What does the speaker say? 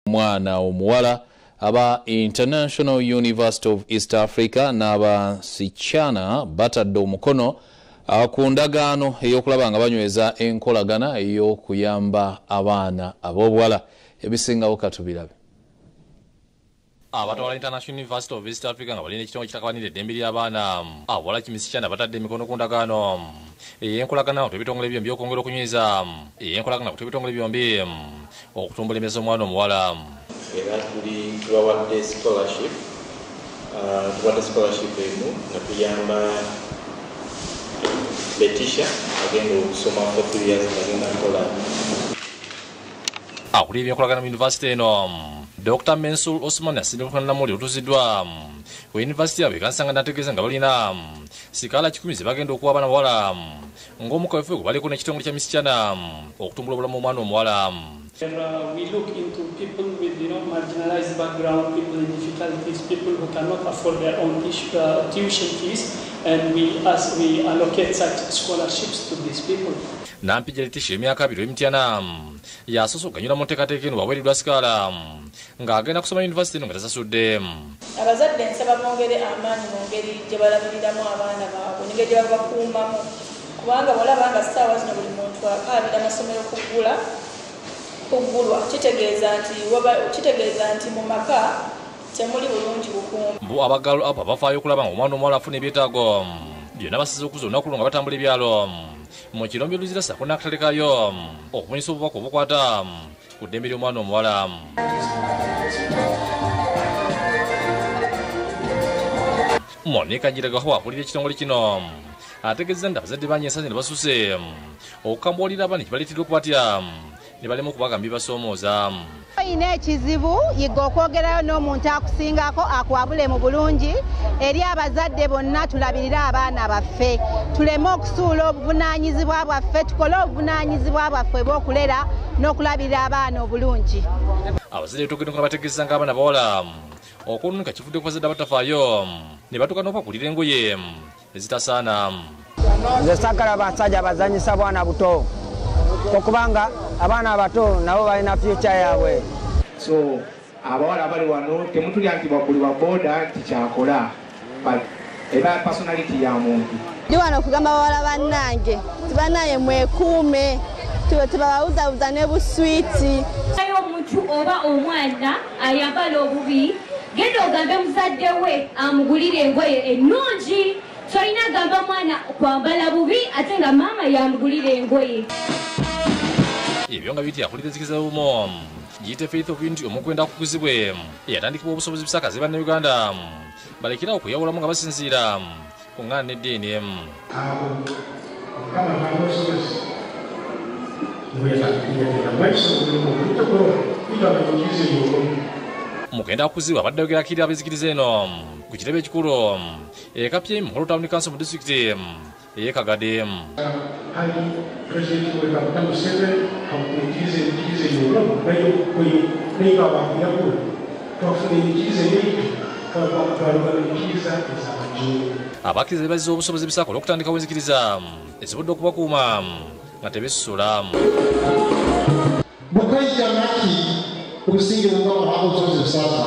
Omwana omuwala aba International University of East Africa n'abasichana batadde omukono ku ndagaano ey'okulaba nga banyweza enkolagana ey'okuyamba abaana ab'obuwala. Ebisingawo katubirabe. Abatwala International University of East Africa nga balina ekitongole ekitakabanira eddembe ly'abaana abawala kimisichana batadde emikono ku ndagaano ey'enkolagana ku ebitongole byombi okwongera okunyweza ey'enkolagana ku ebitongole byombi okutumbula embeera z'omwana omuwala. Era tuli tubawadde scholarship, tuwadde scholarship emu nga tuyamba Letitia agenda okusoma for 3 years agenda kukola. Akulira ebyenkolagana mu yunivasite eno Dr. Mensur Osman asindiddwa namuli otuuziddwa ku yunivasite yaabwe kansanga n'ategeeza nga balina sikaala 10 ze bagenda okuwa abaana bawala ng'omukaweefube gwe baliko n'ekitongole kya Misichana okutumbula obulamu bw'omwana omuwala. We look into people with, marginalized background, people in difficulties, people who cannot afford their own tuition fees, and we allocate such scholarships to these people. Nampijja Letitia emyaka 2 emityana yasoose okuganyulwa mu nteekateeka eno waweereddwa sikaala ng'agenda kusoma yunivasite eno nga tasasudde. Abazadde nsaba bongere amaanyi mu ngeri gye balabiriramu abaana baabwe n'engeri gye babakuumamu, kubanga bw'olaba nga ssaawa zino buli muntu akaabira amasomero kuggulwa, kitegeeza nti mu maka temuli bulungi bukuumi. Mbu abagalo abo abafaayo okulaba nga omwana omuwala afuna ebyetaago byonna basize okuza olunaku luno nga batambula ebyalo mu kirombe Luzira ssaako n'akatale kaayo okubunyisa obubaka obukwata ku ddembe ly'omwana omuwala. Monica Giragaho akulira ekitongole kino ategeezezza nti abazadde bangi ensangi ne basuse okukambuwalira abaana ekibaleetera okubatya ne balema okubagamba bibasoomooza. Oyina ekizibu yiga okwogerayo n'omuntu akusingako akwabule mu bulungi. Eri abazadde bonna tulabirire abaana baffe, tuleme okusuula obuvunaanyizibwa bwaffe, tukole obuvunaanyizibwa bwaffe bw'okulera n'okulabirira abaana obulungi. Abazadde betugenda nga bategeeza ng'abaana bawala okwonooneka kivudde ku bazadde abatafaayo ne batuuka n'okubakulira engoye ezitasaana. Nze saagala basajja bazanyisa bwana buto, okubanga abaana abato nabo balina future yaabwe. So abawala abali wano temutulya nti bakuli wa boda nti kyakola, but eba personality ya muntu. Ndi wano okugamba bawala bannange nti bannange mwekuume, tebabawuzaawuza ne buswiti. Omuntu oba omwana ayambala obubi, genda ogambe muzadde we amugulire engoye ennungi. Tolina gamba mwana kwambala bubi ate nga maama yamugulira engoye. Ebyo nga biyitira akulira enzikiza y'obumu giyite Faith of Unity omukwenda akukuzibwe eyatandikibwa obusobozi busakaze bannayuganda balekerawo okuyawulamu nga basinziira ku ŋŋaana n'eddiini. Mugenda akuzibwa abadde ayogera akkirira ab'enzikiriza eno ku kitebe ekikulu e Kapye Muholo Town Council mu disitulikiti ey'e Kagadi. Abakkiriza beebazizza obusobozi busaako olw'okutandikawo enzikiriza esobodde okubakuuma nga tebeesusula. Bukayja naki obusinge bukama obusobozi busaaka